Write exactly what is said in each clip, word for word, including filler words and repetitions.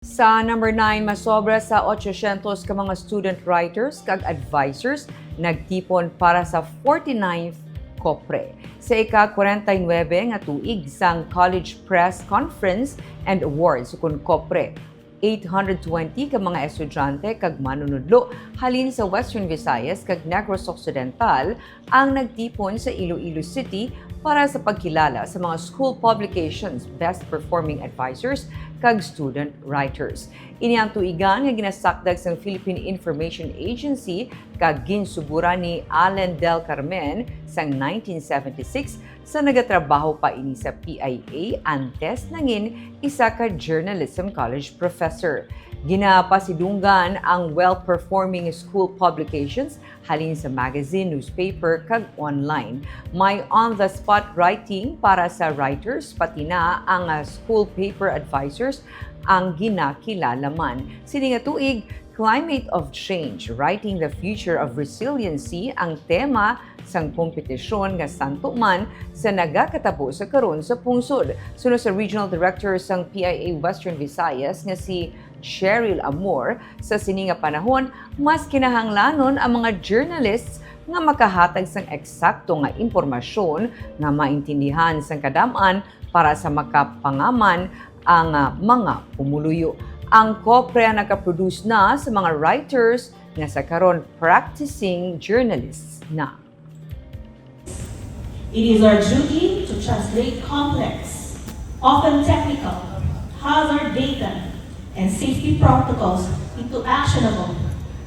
Sa number nine, masobra sa ochocientos ka mga student writers kag advisors nagtipon para sa forty-ninth COPRE. Sa ika-forty-nine nga tuig sang College Press Conference and Awards, ukon COPRE, eight hundred twenty ka mga estudyante kag manunudlo halin sa Western Visayas kag Negros Occidental ang nagtipon sa Iloilo City para sa pagkilala sa mga school publications, best performing advisors, kag student writers. Ini ang tuigan nga ginasakdag sang Philippine Information Agency kag ginsuguran ni Allen Del Carmen sang nineteen seventy-six sa nagatrabaho pa ini sa P I A antes nangin isa ka journalism college professor. Ginapasidunggan ang well-performing school publications halin sa magazine, newspaper, kag online. May on-the-spot writing para sa writers, pati na ang, ah, school paper advisors ang ginakilala man. Sini nga tuig, Climate of Change, Writing the Future of Resiliency ang tema sang kompetisyon nga santo man sa nagakatabo sa karon sa pungsod. Suno sa Regional Director sang P I A Western Visayas nga si Cheryl Amor, sa sini nga panahon, mas kinahanglanon ang mga journalists nga makahatag sang eksakto nga impormasyon nga maintindihan sang kadam-an para sa makapangaman ang, ah, mga pumuluyo. Ang COPRE nakaproduce na sa mga writers nga sa karon practicing journalists na. It is our duty to translate complex, often technical, hazard data and safety protocols into actionable,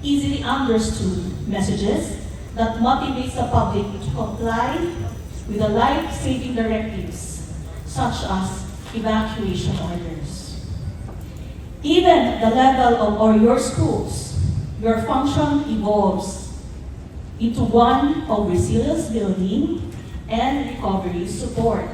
easily understood messages that motivates the public to comply with the life-saving directives, such as evacuation orders. Even the level of or your schools, your function evolves into one of resilience building and recovery support.